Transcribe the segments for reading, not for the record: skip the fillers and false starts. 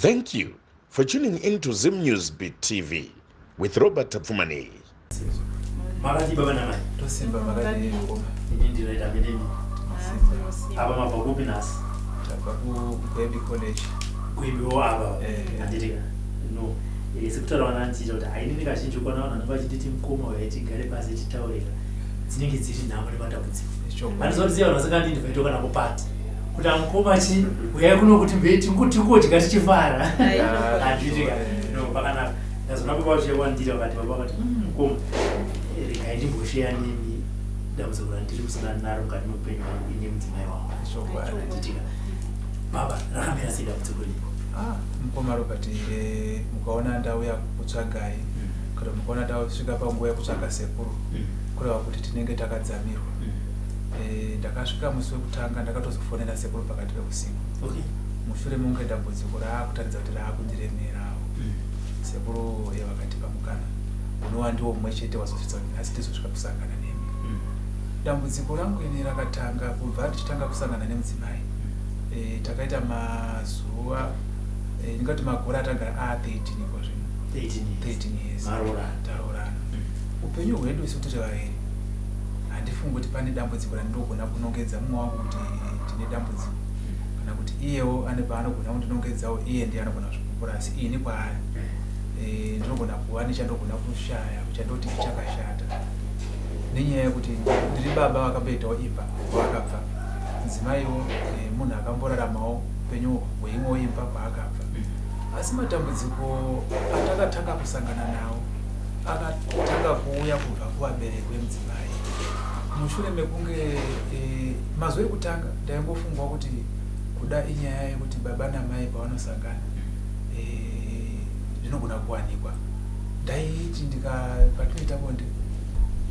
Thank you for tuning in to Zim News Beat TV with Robert Tapfumaneyi. Makadii baba namai? Tosimba makadii mukoma? Ini ndinoita menemi. Apa mabva kupi nhasi? Tabva kuGwebi College. Gwebiwo apa. Eh. Handiti ka? No. Eh, sekutaura vana ndichiita kuti hainini kazhinji ukaona vanhu vanenge vachinditi mukoma uyai tigare pasi titaure ka. Dzinenge dziri nhamo nematambudziko. Ichokwadi. Handizoziva vanhu vasingandinvite kana kupati. Kuti amukoma chi uyai kuno kuti mbei tingodya tichifara. Handiti ka? No, pakanaka. Ndazoona baba vachiuya kwandiri vakati baba vakati "Mm, mukoma eh, regai ndimbosheya nemi dambudziko randiri kusangana naro mukati meupenyu hwangu ini mudzimai wangu. Ichokwadi. Handiti ka? Baba rakamira sei dambudziko iri? Ah, mukoma Robert, eh, mukaona ndauya kukutsvagai kana mukaona ndasvika panguva yekutsvaga sekuru kureva kuti tinenge takadzamirwa. Eh, ndakasvika musi wekutanga ndakatozofonera sekuru pakati peusiku mushure mekunge dambudziko raakutaridza kuti raakundiremerawo. Sekuru eh, vakatipa mukana unova ndiwo mumwe chete wazosvitsa kuti nhasi tizosvika kusangana nemi. Dambudziko rangu ini rakatanga kubva ndichitanga kusangana nemudzimai. Eh, takaita mazuva eh, ndingati makore atagara a 13 iko zvino 13 years. 13 years Maroorana. taroorana. Upenyu hwedu isu tiri vaviri handifungi kuti pane dambudziko randinogona kunongedza mumwe wangu kuti ndine dambudziko kana kuti iyewo ane paanogona kundinongedzawo iye ndiye anogona kuzvipupura asi ini kwaari eh, ndinogona kuva nechandogona kushaya chandoti chakashata nenyaya yekuti ndiri baba vakamboitawo imba kwaakabva mudzimaiwo eh, munhu akamboraramawo upenyu hweimwewo imba kwaakabva asi matambudziko atakatanga kusangana nawo akatanga kuuya kubva kuvabereki vemudzimai mushure mekunge e, mazuva ekutanga ndaingofungawo kuti kuda inyaya yekuti baba namai pavanosangana eh, zvinogona kuwanikwa ndaiti ndika patinoita bonde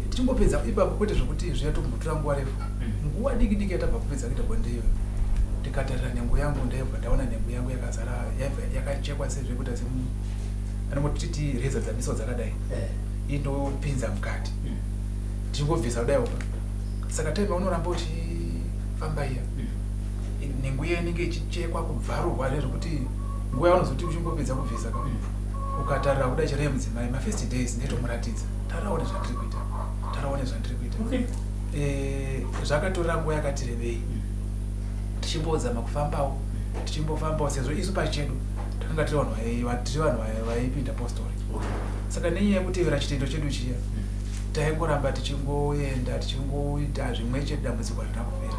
tichingopedza ipapo kwete zvekuti zviya tombotora nguva refu nguva diki diki yatabva kupedza kuita bonde iyoyo ndikatarira nhengo yangu ndaibva ndaona nhengo yangu yakazara yaibva yakachekwa sezvekuita semu anongotiti reza dzamiswa dzakadai Eh. indopinza mukati tichingobvisa kudai upa saka time unoramba uchifamba iya nhengo iya inenge ichichekwa kubvarurwa zve zvekuti nguva yaunozoti uchingopedza kubvisa ka ukatarira kudai chero yemudzimai mafirst days ndetomuratidza taraone zvandiri kuita taraone zvandiri kuita Eh, zvakatorera nguva yakati rebei tichimbozama kufambawo tichimbofambawo sezvo isu pachedu takanga tiri vanhu tiri vanhu vaipinda postori saka nenyaya yekutevera chitendo chedu chiya taingoramba tichingoenda tichingoita zvimwe chete dambudziko harina kupera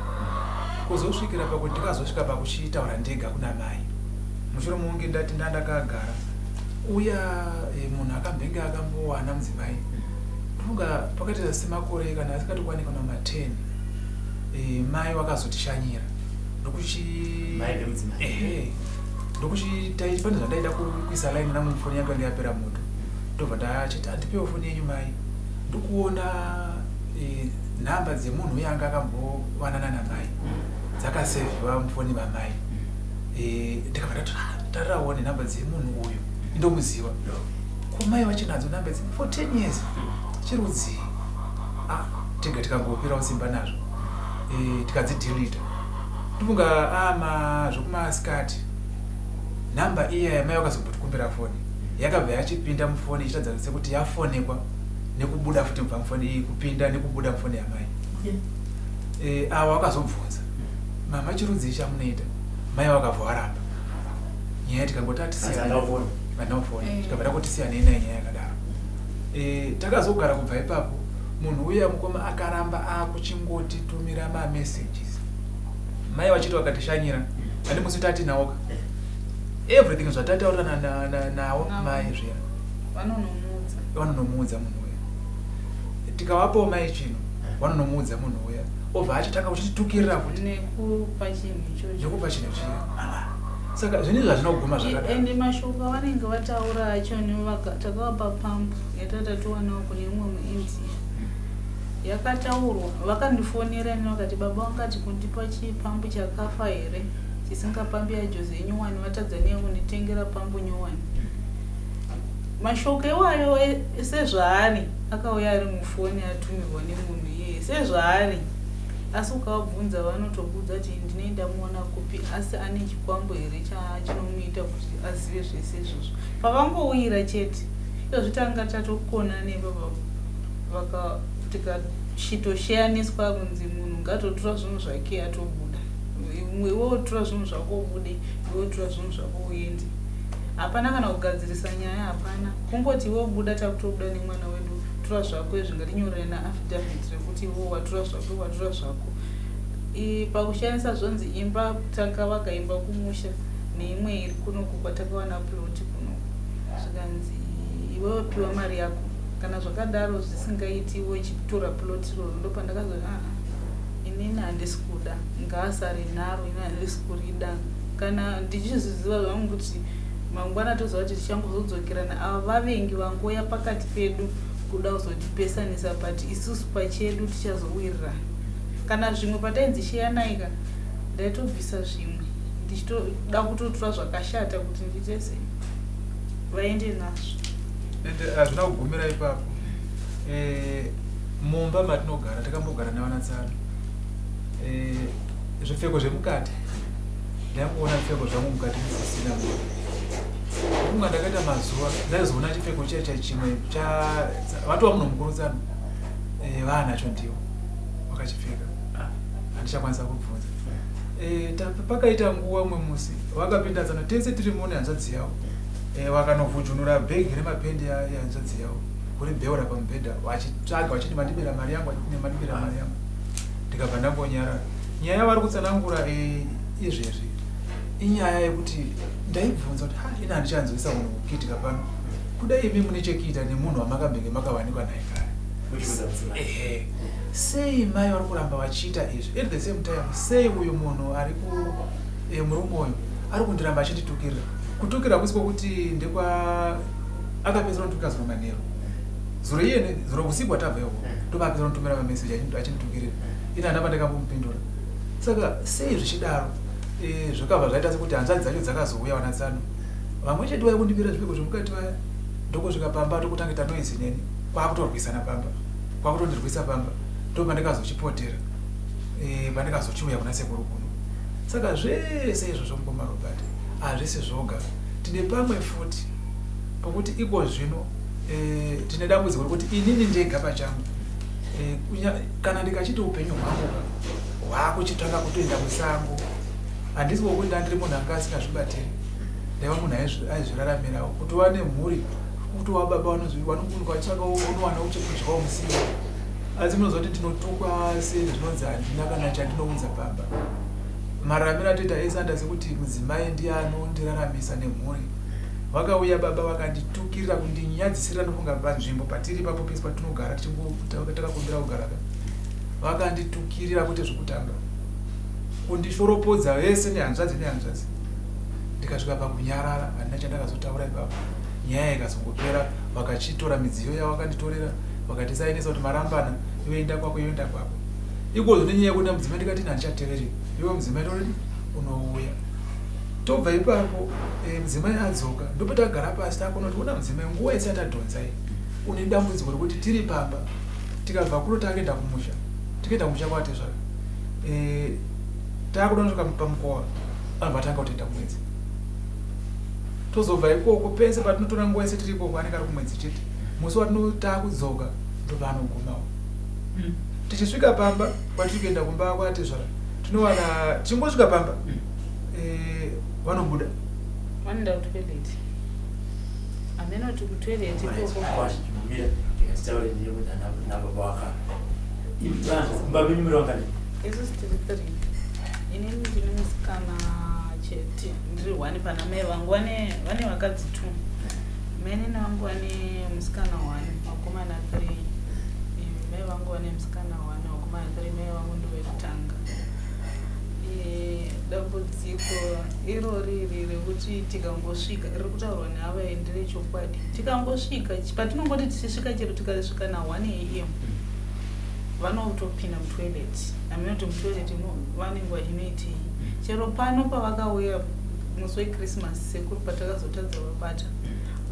kuzosvikira pakuti ndikazosvika pakuchitaura ndega kuna mai mushure mokunge ndati ndandakagara uya eh, munhu akambenge akambowana mudzimai ndofunga pakaita semakore kana asingatokwane kana ma10 eh, mai vakazotishanyira ndokuchi Mai vemudzimai. ehe ndokuchitai pane zvandaida kuisa line rangu mufoni yangu yanga yapera moto ndobva ndachiti andipewo foni yenyu mai ndikuona eh, nhamba dzemunhu uye anga akambowanana namai dzakasevhiwa mufoni mamai Eh, ndikabva ndati "Ah, tarirawo nenhamba dzemunhu uyu indomuziva ko mai vachinadzo nhamba idzi for 10 years chirudzii ah, tega tikangoperawo simba nazvo Eh, tikadzidhilita ndofunga ama zvekumasikati nhamba iya yamai vakazombotikumbira foni yakabva yachipinda mufoni ichitadza sekuti yafonekwa nekubuda futi kubva mufoni iyi kupinda nekubuda mufoni yamai Eh, ava vakazobvunza mama chirudzii chamunoita mai vakabva varamba nyaya tikangoti Hanzi handina atisiyana Eh. tikabva tangoti siyanei naye nyaya yakadaro Eh, takazogara kubva ipapo munhu uya mukoma akaramba akuchingotitumira mamessages mai vachiti vakatishanyira handi musi tatinawoka everything zvatataurana nawo Navo. mai zviya vanonomuudza vanonomuudza munhu uya tikavapawo mai chino vanonomuudza munhu uya obva achitanga kuchititukirira futi nekupa chinhu ichocho nekupa chinhu chiya saka zvinhu izvi hazvina kuguma zvakadaro ende mashoko avanenge vataura acho takavapa pampu yatatatiwanawo kune imwe muIndia yakataurwa vakandifonera ini vakati baba vangati kundipa chipambu chakafa here chisingapambi yaJoze nyowani vatadza nei kunditengera pambu nyowani mashoko iwayo sezvaari akauya ari mufoni atumirwa nemunhu iyeye sezvaari Asi ukavabvunza vanotokuudza kuti ndinei ndamuona kupi asi ane chikwambo here chinomuita kuti azive zvese izvozvo. Pavangouyira chete izvozvi tanga tatokona nebaba vaka tikachitosheyaniswa kunzi munhu ngatotora zvinhu zvake atobuda. Iwe wotora zvinhu zvako ubude, iwe wotora zvinhu zvako uende. Hapana kana kugadzirisa nyaya hapana. Kungoti iwe buda takutobuda nemwana wedu tora zvako izvi ngatinyorerana affidavit rekuti iwe watora zvako watora zvako. Pakushandisa zvonzi imba takavaka imba kumusha neimwe iri kunoku kwatakawana plot kunoku zvikanzi iwewe piwa mari yako kana zvakadaro zvisingaiti iwe chitora plot iroro ndopandakazoti aa inini handisi kuda ngaasare naro ini handisi kurida kana ndichizviziva zvangu kuti mangwana toziva kuti tichangozodzokerana ava vavengi vangouya pakati pedu kuda kuzotipesanisa but isusu pachedu tichazowirirana kana zvimwe patainzi sheyanai ka ndaitobvisa zvimwe ndichitoda kutotora zvakashata kuti ndiite sei vaende nazvo. Ende hazvina kugumira ipapo. Eh, mumba matinogara takambogara nevana tsano. Eh, zvipfeko zvemukati ndaingoona zvipfeko zvangu mukati musisina munhu. Kunga ndakaita mazuva ndaizoona chipfeko chiya cha chimwe cha vatova munhu mukuru tsano. Eh, vaanacho ndiwo wakachipfeka. Handichakwanisa kubvunza. Eh, pakaita nguva umwe musi vakapinda tsano tese tiri mune hanzvadzi yavo. Eh, vakanovhujunura bhegi remapendi yehanzvadzi yavo kuribeura pamubhedha vachitsvaga vachiti mandibira mari yangu mandibira mari yangu ndikabva ndangonyarara nyaya yavari kutsanangura eh, izvezvi inyaya yekuti ndaibvunza kuti ha ini handichanzwisa unhu kuitika pano kudai imi mune chekuita nemunhu wamakambenge makawanikwa naye kare ehe sei mai vari kuramba vachiita izvi at the same time sei uyu munhu ari ku eh, murume uyu ari kundiramba achinditukirira kutukira kusi kwokuti ndekwa akapedzera kunditukira zuro manheru zuro iye zuro usiku watabva iwo ndopaapedzera kunditumira mameseji achinditukirira ini handaba ndakambomupindura saka sei zvichidaro eh, zvakabva zvaita sekuti hanzvadzi dzacho dzakazouya vana tsano vamwe chete vaya kundibira zvipfeko zvemukati vaya ndokusvika pamba tokutanga ita noise neni kwakutorwisana pamba kwakutondirwisa pamba ndopandikazochipotera eh, pandikazochiuya kuna sekuru kuno saka zvese izvozvo mukoma Robert hazvisi zvoga tine pamwe futi pokuti iko zvino e, tine dambudziko rekuti inini ndega pachangu e, kana ndikachiti upenyu hwangu hwakuchitanga kutoenda kusango handisi wokuti ndandiri munhu anga asingazvibatiri ndaiva munhu aizviraramirawo kutova nemhuri kutova baba vanokunuka vachitsvaka unowana uchekudyawo musiwo asi munoziva kuti ndinotukwa sei zvinonzi handina kana chandinounza pamba mararamiro atoita ese anda sekuti mudzimai ndiye anondiraramisa nemhuri vakauya baba vakanditukirira kundinyadzisirira ndofunga panzvimbo patiri ipapo pese patinogara takakumbira kugara ka vakanditukirira kwete zvekutanga kundishoropodza vese nehanzvadzi nehanzvadzi ndikasvika pakunyarara handina chandakazotaura ipapo nyaya ikazongopera vakachitora midziyo yavo vakanditorera vakatisainisa kuti marambana iwe enda kwako iwe enda kwako ikozvo nenyaya yekuti mudzimai ndikati handichatevereri iwe mudzimai toredi unouya tobva ipapo e, mudzimai adzoka ndopatagara pasi takuona kuti ona mudzimai nguva yese yatadhonza iyi une dambudziko rekuti tiri pamba tikabva kuno takuenda kumusha tikaenda kumusha kwatezvara e, eh, takuda kusvika pamukova vanhu vatanga kutoenda kumwedzi tozobva ikoko pese patinotora nguva yese tiri ikoko anenge ari kumwedzi chete musi watinotakudzoka ndopaanogumawo mm. tichisvika pamba kwatiri kuenda kumba kwatezvara tinowana tichingosvika pamba mm. eh, vanobuda vanoenda kutoilet hameno kuti kutoilet ikoko isusu tiri three inini ndine musikana chete ndiri one pana mai vangu vane vakadzi two mainini vangu vane musikana one vakomana three mai vangu vane musikana one vakomana three mai vangu ndovekutanga Dambudziko irori iri rekuti tikangosvika riri kutaurwa neava nderechokwadi tikangosvika patinongoti tichisvika chero tikasvika na 1 am vanotopinda mutoilet hameno kuti mutoilet vanenge vachinoitei chero pano pavakauya musi wechristmas sekuru patakazotadza vabata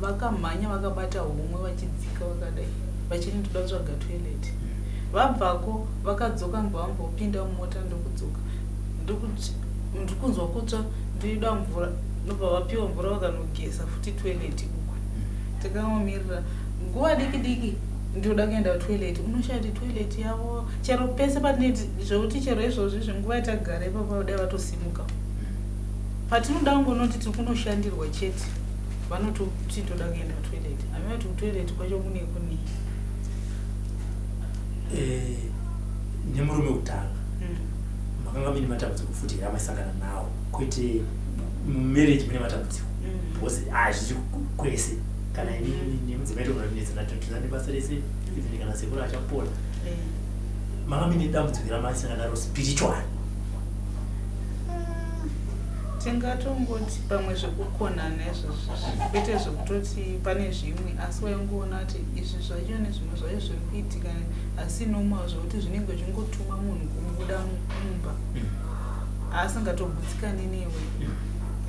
vakamhanya vakabata homwe vachidzika vakadai vachiti ndoda kutsvaga toilet. Vabvako vakadzoka ndobva vambopinda mumota ndokudzoka. Ndokuti ndiri kunzwa kutsva ndoida mvura ndobva vapiwa mvura vakanogeza futi toilet uko. Takavamirira nguva diki diki ndoda kuenda kutoilet unoshaya kuti toilet yavo chero pese patineti zvekuti chero izvozvi zvenguva yatagara ipapa dai vatosimuka. Patinoda kungonoti tiri kunoshandirwa chete vanototi toda kuenda kutoilet. Hameno kuti kutoilet kwacho kune kunei. Eh, nemurume wekutanga makanga muine matambudziko futi here amaisangana nawo kwete mumarriage mune matambudziko because hazvisi kwese kana inini nemudzimai tokunanetsana tinotoza nebasa rese even kana sekuru achapora manga muine dambudziko ramaisangana naro spiritual Tingatongoti pamwe zvekukonana izvozvo kwete zvekutoti pane zvimwe asi waingoona kuti izvi zvacho nezvimwe zvacho zviri kuitika asi normal zvekuti zvinenge zvingotuma munhu kubuda mumba asingatogutsikani newe.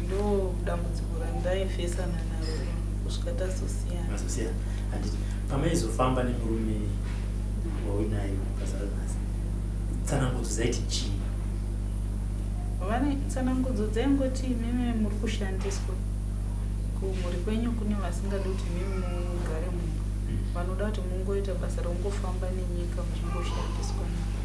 Ndo dambudziko randaifesana naro kusvika tazosiyana. Mazosiyana handiti pamaizofamba nemurume wauinaye pazara nhasi tsanangudzo dzaiti chii? Vane tsanangudzo dzaingoti imimi muri kushandiswa kumhuri kwenyu kune vasingadi kuti imimi mugare mumba vanoda kuti mungoita basa rekungofamba nenyika muchingoshandiswa navo.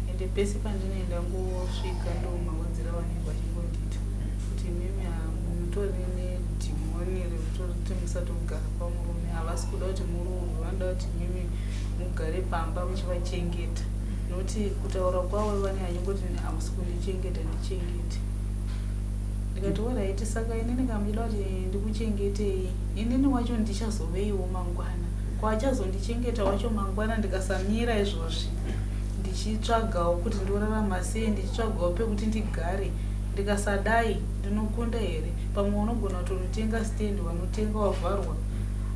Ende pese pandinoenda ngosvika ndomaudzira vanenge vachingondiita kuti imimi mutori nedhimoni rekutoti musatogara pamurume havasi kuda kuti muroorwe vanoda kuti imimi mugare pamba muchivachengeta nokuti kutaura kwavo vane vachingoti hamusi kundichengeta ndichengete. Ndikati alright saka inini kana muchida kuti ndikuchengetei inini wacho ndichazoveiwo mangwana kwachazondichengeta wacho mangwana ndikasamira izvozvi ndichitsvagawo kuti ndorarama sei ndichitsvagawo pekuti ndigare ndikasadai ndinokunda here pamwe unogona kutonotenga stand wanotenga wavharwa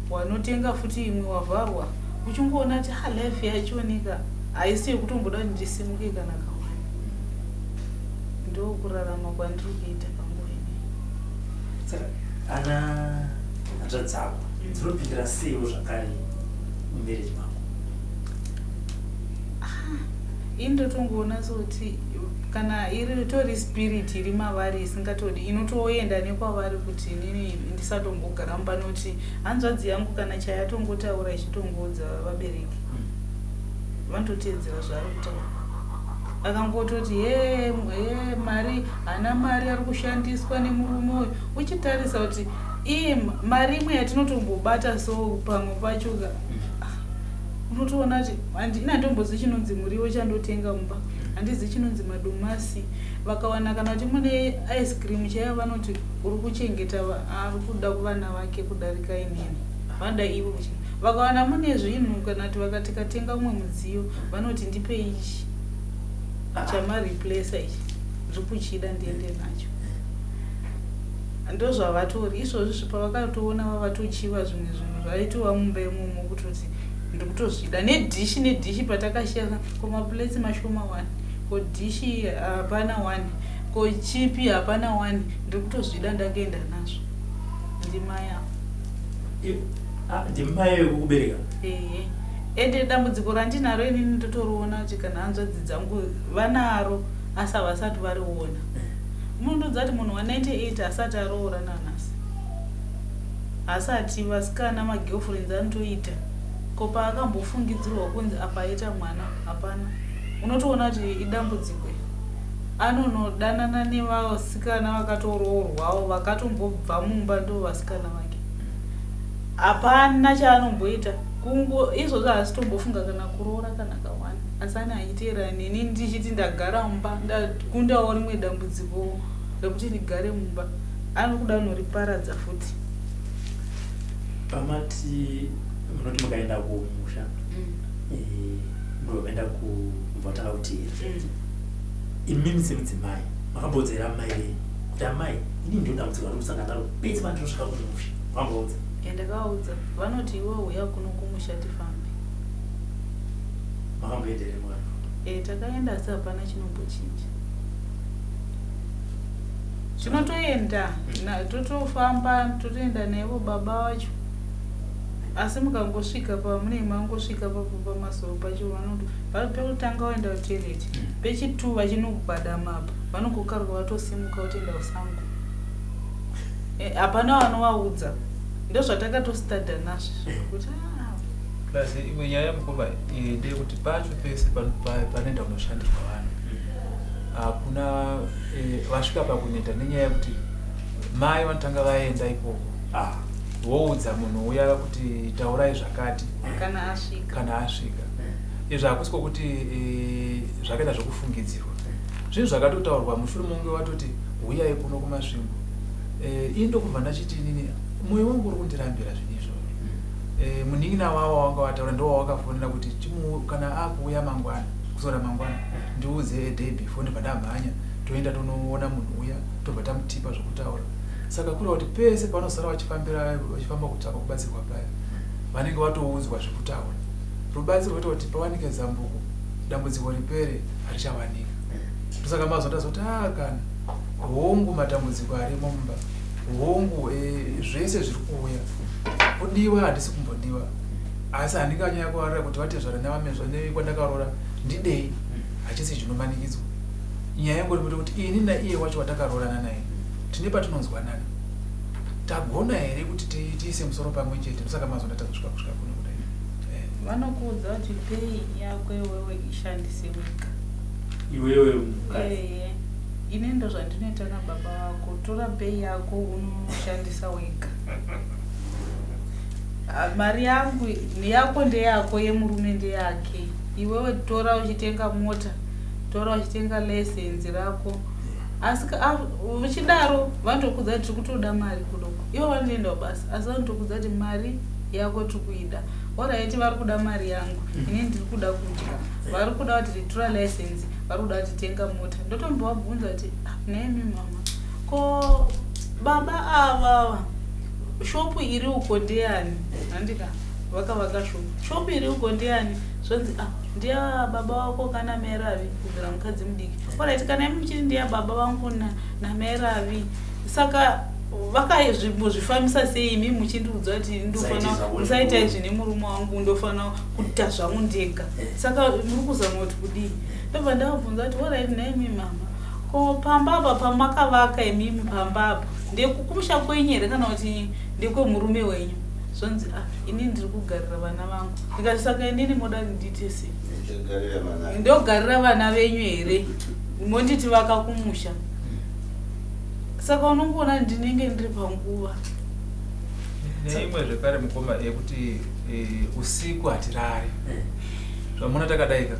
wanotenga futi imwe wavharwa uchingoona kuti ha life yachonika haisi yekutomboda kuti ndisimuke kana kawani ndokurarama kwandiri kuita panguva ineyi. Saka ana hanzvadzi dzako dzinopindira seiwo zvakare mumarriage mako? Ini ndotongoona sekuti kana iri tori spirit iri mavari isingatodi inotoenda nekwavari kuti inini ndisatombogara mumba nekuti hanzvadzi yangu kana chayatongotaura ichitongoudza vabereki vanototeedzera zvaari kutaura. Akangototi he he mari haana mari ari kushandiswa nemurume uyu uchitarisa kuti iye mari imwe yatinotombobata so pamwe pacho ka unotoona kuti handina handombozivi chinonzi muriwo chandotenga mumba handizi chinonzi madomasi vakawana kana kuti mune ice cream chaiyo vanoti uri kuchengeta ari kuda kuvana vake kudarika inini vanoda ivo vakawana mune zvinhu kana kuti vakati katenga umwe mudziyo vanoti ndipe ichi chamareplacer ichi ndiri kuchida ndiende nacho ndozvavatori izvozvi pavakatoona vavatochiva zvimwe zvinhu zvaitova mumba imomo kutoti ndikutozvida nedhishi nedhishi patakashera ko maplates mashoma wani ko dhishi hapana wani ko chipi hapana wani ndiri kutozvida ndakaenda nazvo ndimai avo Ndimai vekukubereka? Ehe ende dambudziko randinaro inini ndotoriona kuti kana hanzvadzi dzangu vanaro asi havasati variona. Munondodza kuti munhu wa98 asati aroora nanhasi asati vasikana magirlfriends anotoita ko paakambofungidzirwa kunzi apa aita mwana hapana unotoona kuti idambudziko iri anonodanana nevasikana vakatoroorwawo vakatombobva mumba ndo vasikana vake hapana chaanomboita kungo izvozvo haasi tombofunga kana kuroora kana kawani asi ane achiteerana neni ndichiti ndagara mumba ndakundawo rimwe dambudziko rekuti ndigare mumba anokuda kunoriparadza futi. Pamati munoti mukaenda kumusha ndobva maenda kubva watanga kuteera imimi semudzimai makamboudza here amai venyu kuti amai ini ndiro dambudziko randiri kusangana naro pese pandinosvika kumusha makambovaudza? Ndakavaudza vanoti iwe uya kuno kumusha tifambe. Makamboenda here mwana? Takaenda asi hapana chinombochinja. Tinotoenda totofamba totoenda naivo baba vacho. Asi mukangosvika pamunenge mangosvika papo pamasoro pacho vanoti pekutanga waenda kutoilet, pechitu vachinogwadama apa vanogokaruka vatosimuka votoenda kusango. Hapana vanovaudza. Ndozvatakatostadha nazvo kuti ah. Plus imwe nyaya mukoma ndeyekuti pacho pese panoenda kunoshandirwa vanhu hakuna vasvika pakuneta nenyaya yekuti mai vanotanga vaenda ikoko voudza munhu uya kuti taurai zvakati kana asvika. Kana asvika. Izvi hakusi kwokuti zvakaita zvekufungidzirwa, zvinhu zvakatotaurwa mushure monge watoti huyai kuno kuMasvingo. Ini ndokubva ndachiti inini mwoyo wangu uri kundirambira zvinhu izvozvo. Munin'ina wavo wanga wataura ndo wawakafonera kuti kana akuuya mangwana, kusora mangwana, ndiudze a day before, ndobva ndamhanya toenda tonoona munhu uya, tobva tamutipa zvokutaura. Saka kureva kuti pese panosara vachifambira vachifamba kutsvaka kubatsirwa paya vanenge vatoudzwa zvekutaura. Rubatsiro rwoita kuti pawanike zambuko, dambudziko ripere, harichawanika. Ndosaka mazuva ndazoti ah kana hongu matambudziko arimo mumba, hongu zvese zviri kuuya kudiwa handisi kumbodiwa, asi handinganyanya kuvarira kuti vatezvara nevamezva nekwandakaroora ndidei, hachisi chinomanikidzwa. Nyaya ingori kuti ini naiye wacho watakaroorana naye tine patinonzwanana, tagona here kuti tiise musoro pamwe chete? Ndosaka mazuva ndatazosvika kusvika kuno kudai. Vanokuudza kuti pay yako iwewe ishandise wega. Iwewe mukadzi. Ehe, ini ndozvandinoita nababa vako, tora pay yako unoshandisa wega. Mari yangu yako ndeyako, yemurume ndeyake. Iwewe tora uchitenga mota, tora uchitenga license rako. Asi uchidaro vanotokudza kuti tiri kutoda mari kudoko, ivo vanotoenda kubasa, asi vanotokudza kuti mari yako tiri kuida. Alright, vari kuda mari yangu, ini ndiri kuda kudya. Vari kuda kuti tora license, vari kuda kuti tenga mota. Ndotombovabvunza kuti nemi mama, ko baba ava shopu iri uko ndeyani? Handika vakavaka shopu, shopu iri uko ndeyani? Zvonzi ndiya baba vako kana Meravi, kubvira mukadzi mudiki. Alright, kana imi muchiti ndiya baba vangu naMeravi, saka vakazvifambisa sei imi muchindiudza kuti ndofana musaita izvi nemurume wangu, ndofana kuita zvangu ndega? Saka muri kuzama kuti kudii? Ndobva ndavabvunza kuti alright naimi mama, ko pamba apa pamakavaka imimi, pamba apa ndekukumusha kwenyu here kana kuti ndekwemurume wenyu? Zvonzi ini ndiri kugarira vana vangu. Ndikati saka inini moda ndiite sei? Ndogarira vana venyu here? Monditi vaka kumusha? Saka unongoona ndinenge ndiri panguva. Neimwe zvekare mukoma yekuti usiku hatirari, zvamuna takadaika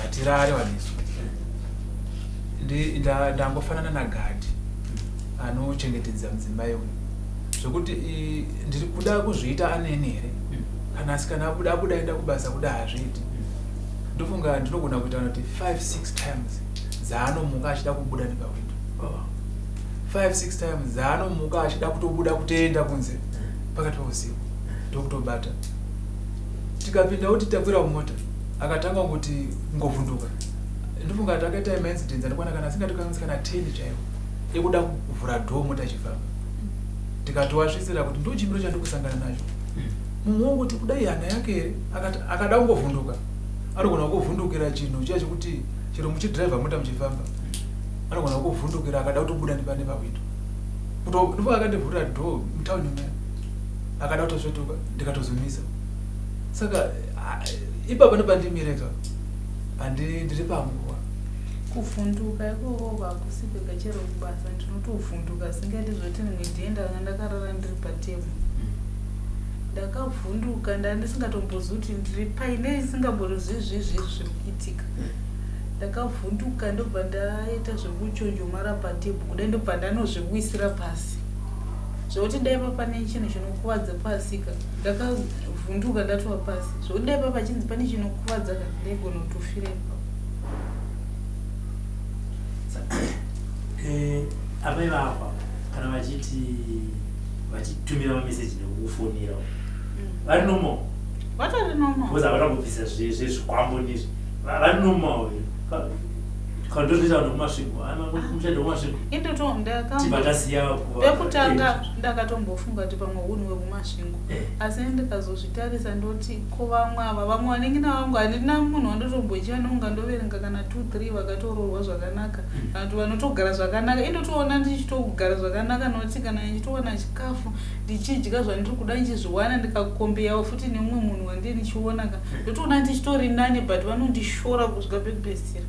hatirari vanhu isu. Ndangofanana nagadhi anochengetedza mudzimai uyu, zvekuti ndiri kuda kuzviita aneni here kana asi kana abuda abuda aenda kubasa kuda hazviiti. Ndofunga ndinogona kuita kana kuti 5 6 times dzaanomuka achida kubuda nepawindo, 5 6 times dzaanomuka achida kutobuda kutoenda kunze pakati peusiku, ndokutobata. Tikapinda kuti takwira mumota, akatanga kuti ngovhunduka. Ndofunga takaita maincidents anokwana kana asingatokanganisi kana 10 chaiwo ekuda kuvhura door mota ichifamba. Tikatowasvitsira kuti ndo chimiro chandiri kusangana nacho. Mumwe wongoti kudai hana yake here, akada kungovhunduka, anogona kuvhundukira chinhu chiya chekuti chero muchidhiraivha mota muchifamba, anogona kuvhundukira akada kutobuda nepawindo. Ndofunga akandivhurira door mutauni muya, akada kutosvetuka, ndikatozomisa. Saka ipapa ndopandimireka, ndiri panguva. Kuvhunduka ikoko hakusi kwega, chero kubasa ndinotovhunduka singaiti zvoti rimwe day ndanga ndakarara ndiri patebho, ndakavhunduka, ndandisingatombozivi kuti ndiri paine, isingamborizivi zvizvi zviri kuitika. Ndakavhunduka ndobva ndaita zvekuchonjomara patebho kudai, ndobva ndanozviwisira pasi, zvekuti dai pa pane chinhu chinokuvadza pasika. Ndakavhunduka ndatova pasi, zvekuti dai pa pachinzi pane chinokuvadza ka, ndaigona kutofira ipapo. Amai vako kana vachiti vachitumira mameseji nekukufonera vari normal? Vatori normal. Because havana kubvisa zvezvikwambo nezvi, vari normal here? Kana ndozvinoita vanhu kuMasvingo, muchaenda kuMasvingo. Indoto Tibva tasiya pekutanga ndakatombofunga kuti pamwe hunhu hwekuMasvingo. Asi ndikazozvitarisa ndoti ko vamwe ava, vamwe vanenge navangu handina munhu wandotombochiva nonga ndoverenga kana 2 3 vakatoroorwa zvakanaka. Kana kuti vanotogara zvakanaka. Indotoona ndichitogara zvakanaka nokuti kana ndichitowana chikafu ndichidya zvandiri kuda ndichizviwana ndikakombeyawo futi neumwe munhu wandii ndichiona ka ndotoona ndichitori nani but vanondishora kusvika pekupedzisira.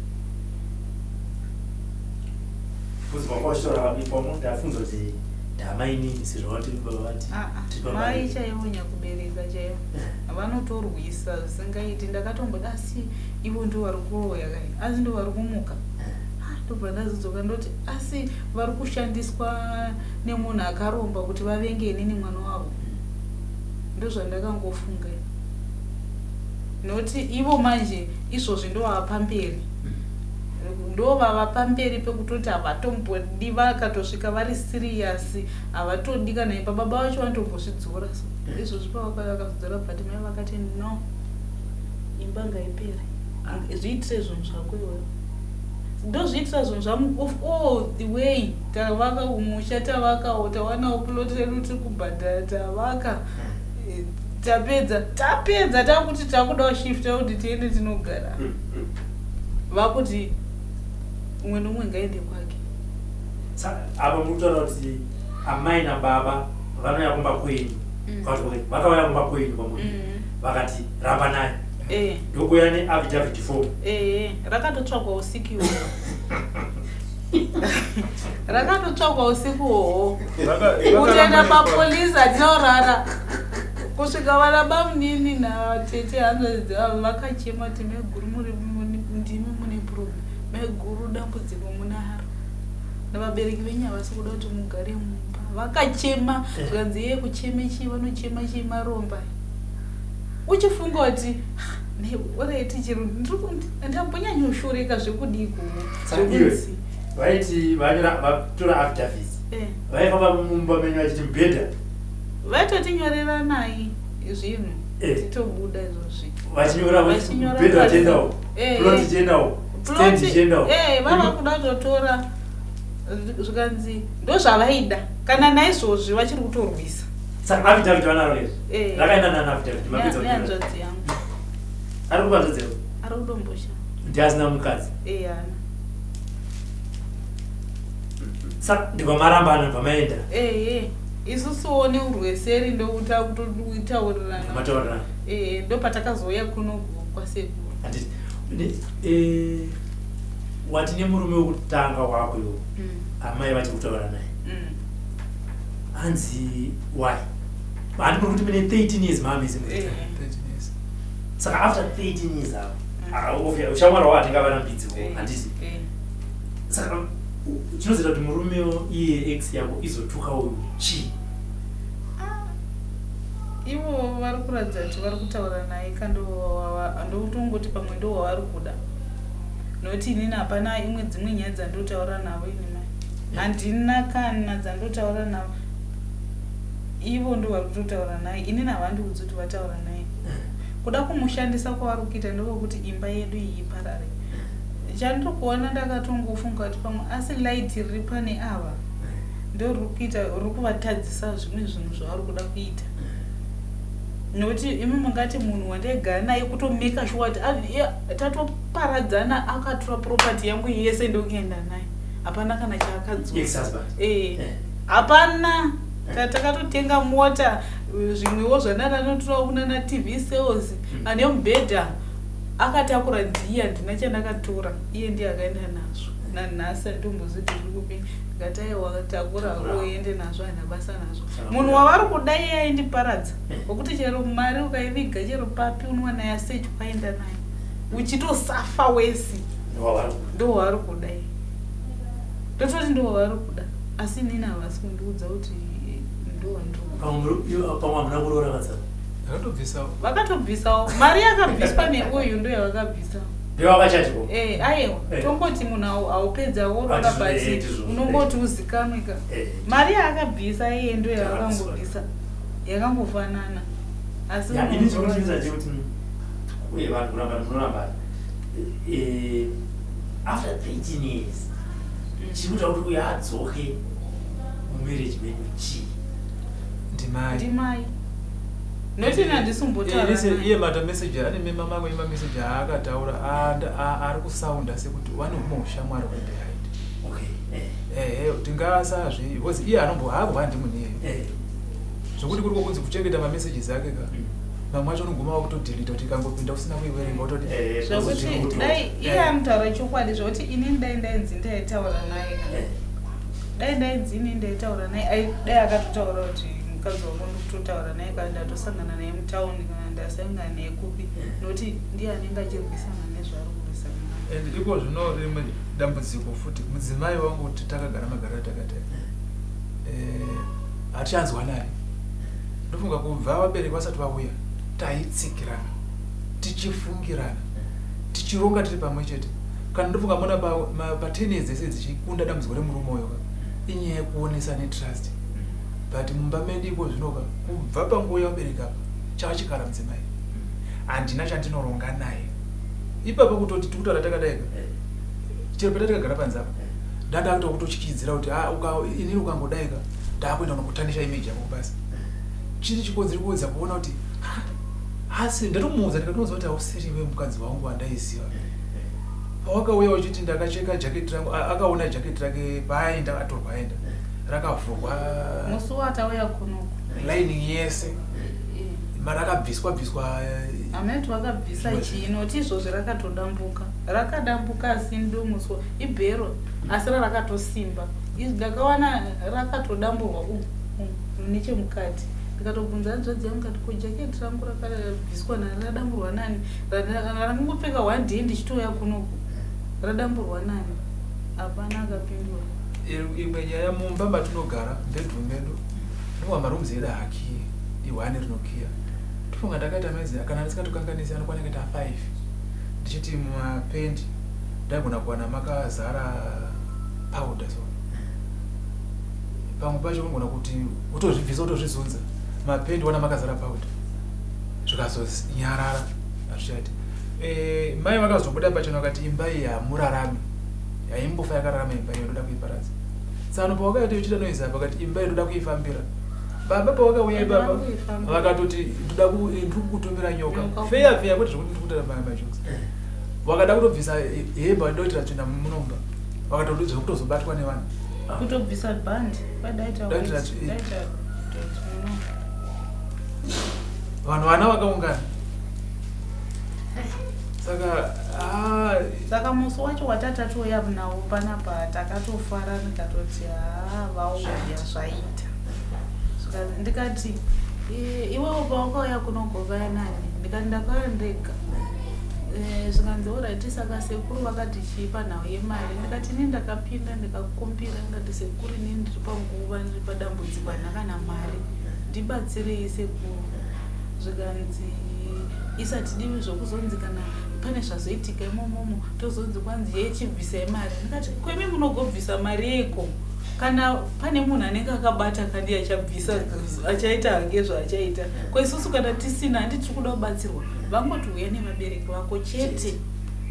Bvudzi wanga uchitora vabikwa ndafunza kuti ndamainini sezvo vati baba vati Ah, ah, mai chaivo nyakubereka chaivo vanotorwisa zvisingaiti. Ndakatomboda asi ivo ndo vari kuroya kai, asi ndo vari kumuka. Ah, ndobva ndazodzoka ndoti asi vari kushandiswa nemunhu akaromba kuti vavenge inini mwana wavo. Ndozvandakangofunga nokuti ivo manje izvozvi ndovava pamberi, ndovava pamberi pekutoti havatombodi, vakatosvika vari serious havatodi kana imba. Baba vacho vanotombozvidzora so izvozvi pavakauya vakazvidzora, but mai vakati no, imba ngaipere, zviitire zvinhu zvako iwewe. Ndozviitira zvinhu zvangu of all the way tavaka umusha, tavakawo, tawanawo plot redu tiri kubhadhara, tavaka, tapedza, tapedza, takuti takudawo shifta kuti tiende tinogara, vakuti umwe nomumwe ngaende kwake. Apa muri kutaura kuti amai nababa vanouya kumba kwenyu, vakauya kumba kwenyu kwamuri, vakati ramba naye, ndokuuya neaffidavit form. Rakatotsvagwa usiku iwowo, rakatotsvagwa usiku hoho kutoenda papolisi, hatinaurara kusvika vana bamunini natete hanzvadzi dzavo vakachema kuti maiguru muri ndimi mune problem, maiguru dambudziko munaro, navabereki venyu havasi kuda kuti mugare mumba. Vakachema zvikanzi iye kucheme chii, vanochema chii, maromba. Uchifunga kuti alright chero ndambonyanyoshoreka zvekudiko. Iwe vaiti vanyora vatora affidavit, vaifamba mumba menyu vachiti mubhedha? Vaitotinyoreranai zvinhu, titobuda izvozvi. Vachinyora mubhedha vachiendawo, plot ichiendawo, stand ichiendawo. Vava kuda kutotora, zvikanzi ndozvavaida. Kana naizvozvi vachiri kutorwisa. Saka affidavit vanaro izvi? Rakaenda nani affidavit mapedza kunyora? Nehanzvadzi yangu. Ari kupa hanzvadzi yako? Ari kudombosha. Ndiasina mukadzi? Ana. Saka ndibva marambana, ndibva maenda? Ehe, isusuwo neurweseri ndokutaurirana. Mataurirana. Ndopatakazouya kuno kwasekuru. Handiti wati nemurume wekutanga wako iwo, amai vati kutaura naye, hanzi why handi muri kuti mune 13 years maamese? 13 years. Saka after 13 years avo ushamwari wavo hatingavarambidzi, handiti? Saka chinozoita kuti murume iye ex yako izotuka uyu chii? Ivo vari kuratidza kuti vari kutaura naye kandokutongoti pamwe ndo wavari kuda, nokuti inini hapana imwe dzimwe nyaya dzandotaura navo. Ini mai handina kana dzandotaura navo, ivo ndo vari kutotaura naye. Inini havandiudzi kuti vataura naye. Kuda kumushandisa kwavari kuita ndekwekuti imba yedu iyi iparare. Chandiri kuona, ndakatongofunga kuti pamwe asi light riri pane ava ndo riri kuita, riri kuvatadzisa zvimwe zvinhu zvavari kuda kuita, nokuti imi mungati munhu wandaigara naye kutomeka sure kuti tatoparadzana, akatora property yangu yese ndokuenda naye, hapana kana chaakadzosa. Ex-husband. Hapana. Takatotenga mota, zvimwewo zvandandanotorawo kunana TV sales, ane mubhedha akatakura ndiye, handina chandakatora, iye ndiye akaenda nazvo. Nanhasi handitombozviti zviri kupi. Ndikati aiwa, takura uende nazvo, handina basa nazvo. Munhu wavari kuda iye aindiparadza, wekuti chero mari ukaiviga chero papi unowana yasechi kwaenda nayo, uchitosafa wesi. Ndo wavari kuda iye, ndototi ndo wavari kuda, asi inini havasi kundiudza kuti ndo wandiri kuda. Pamwe hamuna kuroora kadzana. Vakatobvisawo. Vakatobvisawo mari yakabviswa neuyu, ndo yavakabvisa. Ndevakachati Aiwa, tongoti munhu haupedza worora, but unongoti uzikanwe ka. Mari yaakabvisa iye ndo yavakangobvisa, yakangofanana, asi Ini chinotinza chekuti uye vanhu kurambana munorambana. After 13 years, chinoita kuti uyo adzoke mumarriage menyu chii? Ndimai. Ndimai, noti ini handisumbotaura Listen, naye. Iye mata message ane mema mamwe emameseji aakataura ari kusounda sekuti vane humwe ushamwari huri behind. Ehe, tingasazvi because iye anombo haambwa ndimunhu iyeyo zvokuti kuri kokunzi kuchengeta mamessages ake ka, mamwe acho unoguma wakutodelete kuti ikangopinda usina kuiverenga utoti Zvokuti dai iye anotaura chokwadi, zvokuti inini dai ndainzi ndaitaura naye ka, dai ndainzi inini ndaitaura naye, dai akatotaura kuti mukadzi wangu ndikutotaura naye, kana ndatosangana naye mutauni, kana ndasangana naye kupi, nokuti ndiye anenge achirwisana nezvaari kurwisana naye. And iko zvino rimwe dambudziko futi, mudzimai wangu kuti takagara magariro takati hatichanzwa naye. Ndofunga kubva vabereki vasati vauya taitsikirana, tichifungirana, tichironga tiri pamwe chete. Kana ndofunga mona pa10 years dzese dzichikunda dambudziko remurume uyo ka, inyaya yekuonesa netrust. But mumba medu iko zvinoka, kubva panguva yevabereki apa, chava chikara mudzimai, handina chandinoronga naye ipapo. Kutoti tikutaura takadai ka, chero peta takagara panze apa, ndada kuita kutotyidzira kuti, "Ah, inini ukangodai ka, ndakuenda kunokutarnisha image yako kubasa." Chiri chikonzero kuedza kuona kuti, "Ah, asi ndatomuudza, ndikatomuudza kuti hausiriwe mukadzi wangu wandaiziva pawakauya uchiti ndakacheka jaketi rangu." Akaona jaketi rake paaenda, atorwa aenda, rakavhurwa. Musi watauya kunoku. Lining yese marakabviswa bviswa. Hameti wakabvisa chii, noti izvozvi rakatodambuka, rakadambuka, asi ndomuswa ibhero, asi rarakatosimba. Izvi ndakawana rakatodamburwa nechemukati. Ndikatobvunza hanzvadzi yangu kati, "Ko jaketi rangu rakabviswa nani, radamburwa nani? Rangopfeka one day ndichitouya kunoku, radamburwa nani?" Hapana akapindura. Imwe nyaya, mumba matinogara, bedroom medu, ndinova marooms edu haakiyi, ihwani rinokiya. Tofunga ndakaita mezi, kana ndisingatokanganisi, anokwana kuita 5, ndichiti mumapendi ndaigona kuwana makazara powder. So pamwe pacho unogona kuti utozvibvisa, utozvizunza mapendi, wana makazara powder, zvikazonyarara hazvichati. Mai vakazobuda pachena vakati imba iyi hamurarami, haimbofa yakararama imba iyo, ndoda kuiparadza. Tsano pawakaita uchiita noise apa, vakati imba iyi ndoda kuifambira. Baba pawakauya ipapa Kuifambira. vakatoti ndoda ndiri kukutumira nyoka. Nyoka. Feya feya, kwete zvekuti ndiri kutora majokes. Vakada kutobvisa hembe, vadoitira tsvina munomba, vakatodudza kutozobatwa nevanhu. Kutobvisa bhandi kwadaita. Daita vanhu vana vakaungana, saka ah, Saka musi wacho watatatoya nawo panapa, takatofara, ndikatoti, "Haa, vauya, zvaita." Ndikati, "Iwewo pawakauya kunogova nani?" Ndikati, "Ndakauya ndega." Zvikanzi, "Alright, saka sekuru vakati chii panhau yemari?" Ndikati, "Ini ndakapinda ndikakumbira, ndikati, 'Sekuru, inini ndiri panguva, ndiri padambudziko, handina kana mari, ndibatsirei sekuru.' Zvikanzi, 'Isati divi zvokuzonzi kana pane zvazoitika imomomo, tozonzi kwanzi yechibvisai mari.' Ndikati, 'Kwemi munogobvisa mari yeiko? Kana pane munhu anenge akabata kandi achabvisa, achaita hange zvaachaita. Kwesusu kana tisina, handi tiri kuda kubatsirwa.' Vangoti, 'Uya nevabereki vako chete.'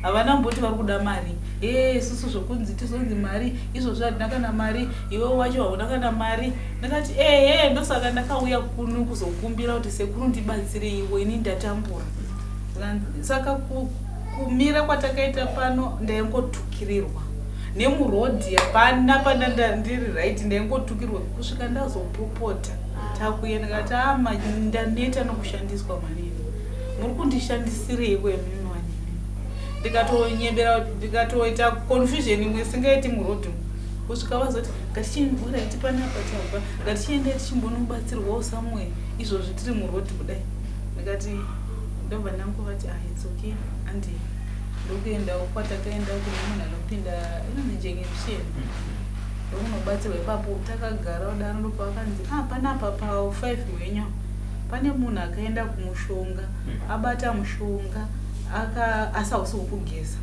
Havana mboti vari kuda mari. E, isusu zvokunzi tizonzi mari izvozvo, handina kana mari, iwe wacho hauna kana mari." Ndakati, "Ehe, ndosaka ndakauya kuno kuzokumbira kuti sekuru ndibatsireiwo, ini ndatambura." Saka kumira kwatakaita pano, ndaingotukirirwa nemurodhi, hapana pana ndiri right, ndaingotukirwa kusvika ndazopopota takuenda. Ndikati, "Ama, ndaneta nokushandiswa manini, muri kundishandisireiko imimi manini?" Ndikatonyebera, ndikatoita confusion imwe isingaiti murodhi, kusvika vazoti, "Ngatichialright, panapa tabva, ngatichiendai tichimbonobatsirwawo somewhere, izvozvi tiri murodhi kudai." Ndikati, ndobva ndangovati, "Ah, it's okay." Andi ndokuendawo kwatakaenda kune munhu anopinda inonzi injection, ndokunobatsirwa ipapo. Takagara kudaro, ndopavakanzi, "Ah, panapa pa5 wenyu pane munhu akaenda kumushonga, abata mushonga aka, asi hausi wokugeza,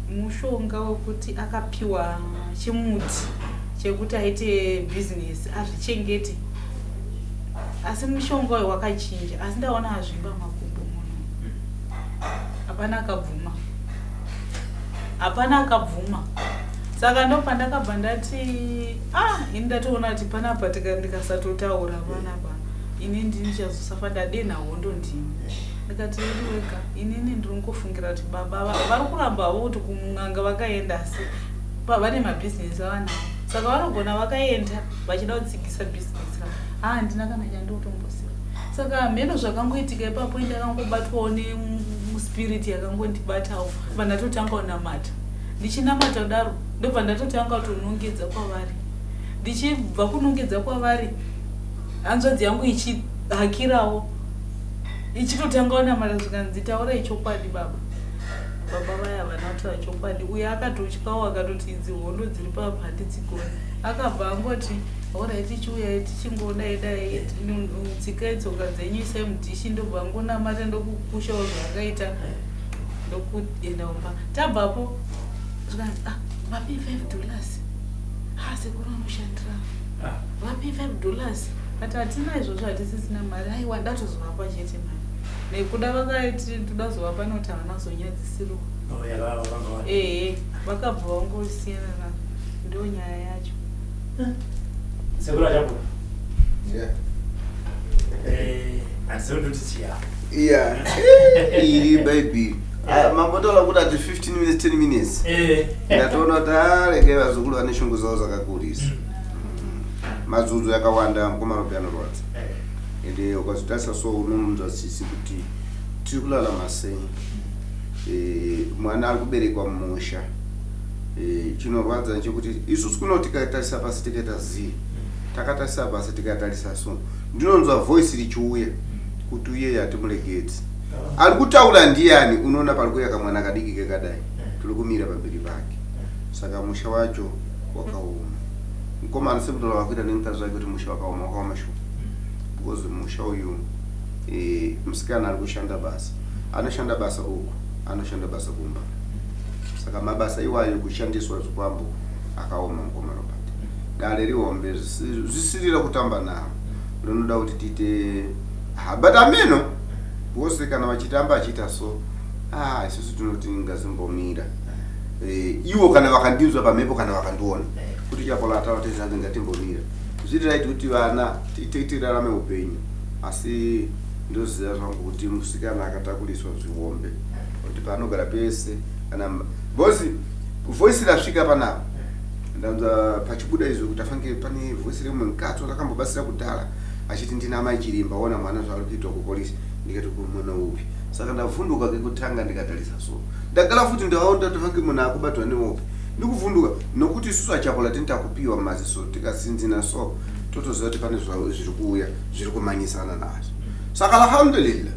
mushonga wekuti akapiwa chimuti chekuti aite bhizinesi azvichengete, asi mushonga uyu wakachinja, asi ndaona azvimba makumbo munhu." Hapana akabvuma. Hapana akabvuma. Saka ndopandakabva ndati ah, ini ndatoona kuti panapa ndikasatotaura panapa ini ndinichazosafa ndadenha hondo ndini. Ndikati iri wega inini ndiri kungofungira kuti baba vari kuramba havo kuti kun'anga vakaenda, asi vane mabhizinesi avanawo, saka vanogona vakaenda vachida kutsigisa bhizinesi ravo. Ha, handina kana chandinotomboziva. Saka mheno zvakangoitika ipapo, ndakangobatwawo nespirit yakangondibatawo, bva ndatotanga kunamata. Ndichinamata kudaro, ndobva ndatotanga kutonongedza kwavari. Ndichibva kunongedza kwavari, hanzvadzi yangu ichihakirawo ichitotanga kunamata, zvikanzi, "Taurai chokwadi baba." Baba vaya havana kutaura chokwadi. Uyo akatotyawo, akatoti idzi hondo dziri papa handidzigoni. Akabva angoti, "Alright, chiuyai tichingodai dai, tsikai tsoka dzenyu, isai mudhishi." Ndobva angonamata, ndokukushawo zvaakaita, ndokuenda kumba. Tabvapo zvikanzi, "Ah, vapi $5." Ha, sekuru anoshandira, vapi $5. Ati, "Hatina izvozvo, hatisisina mari." Aiwa, ndatozovapa chete mari nekuda vakaiti toda zovapa nokuti havana kuzonyadzisirwa. Oh, vanga Ehe, vakabva vangosiyana nazvo. Ndo nyaya yacho. Sekuru achabuda. Handizivi ndoti chiya. Iya, iri bhaibheri mambotaura kuti ati 15 minutes, 10 minutes. Ndatoona kuti arege vazukuru vane shungu dzavo dzakakurisa. Madzudzo yakawanda mukomaropi anorwadza. Ende ukazotarisa so unomunzwa tsitsi kuti tiri kurarama sei. Mwana ari kuberekwa mumusha. Chinorwadza nechekuti isusu kuno tikatarisa pasi tikaita zii, takatarisa pasi tikatarisa so, ndinonzwa voice richiuya kuti uyeye hatimuregedzi. Ari kutaura ndiani? Unoona pari kuuya kamwana kadiki kekadai, tiri kumira pamberi pake. Saka musha wacho wakaoma, mukomana, sekutaura vakuita nemukadzi wake kuti musha wakaoma, wakaoma shuwa, because musha uyu musikana ari kushanda basa, anoshanda basa uku, anoshanda basa kumba. Saka mabasa iwayo kushandiswa zvikwambo akaoma, mukoma Robert. Dare rihombe zvisirira kutamba naro, rinoda kuti tiite ha, but ameno vose kana vachitamba achiita so. Ah, isusu tinoti ngazimbomira. Ivo kana vakandinzwa pamhepo kana vakandiona kuti Chapola ataura tezanzi ngatimbomira, zviri right kuti vana tirarame upenyu. Asi ndoziva zvangu kuti musikana akatakuriswa zvihombe kuti paanogara pese kana bosi voice rasvika panapa. Ndanzwa pachibuda izvo kuti afange pane voice remumwe mukadzi watakambobatsira kudhara achiti, "Ndina mai Chirimba, ona mwana zvaari kuitwa kupolisi." Ndikati, "Ko mwana upi?" Saka ndavhunduka kekutanga, ndikatarisa so, ndagara futi ndaona tofange munhu akubatwa nehope. Ndikuvhunduka nokuti isusu aChapola tini takupiwa mumaziso, tikasinzina so totoziva kuti pane zviri kuuya zviri kumanyisana nazvo. Saka alhamdulillah,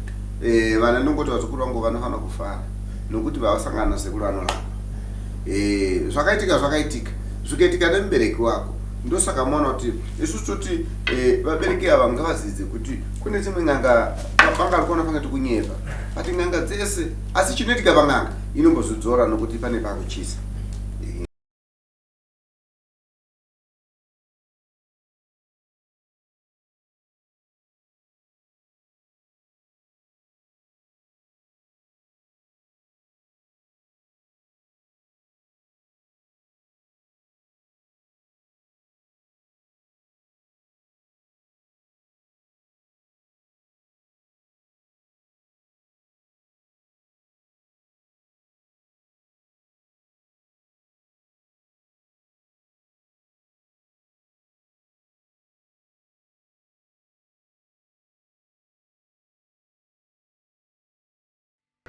vana ndongoti vazukuru vangu vanofanira kufara nokuti vavasangana nasekuru vanorapa. Zvakaitika zvakaitika, zvikaitika nemubereki wako. Ndosaka maona kuti isusu toti vabereki ava ngavadzidze kuti kune dzimwe n'anga vanga ri kuona fange tikunyepa, but n'anga dzese, asi chinoitika pan'anga inombozodzora nokuti pane pakuchisa.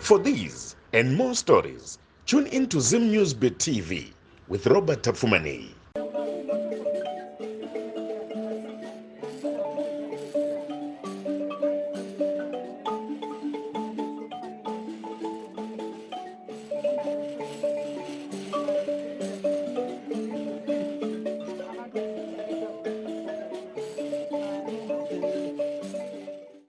For these and more stories, tune in to Zim News Bit TV with Robert Tafumani.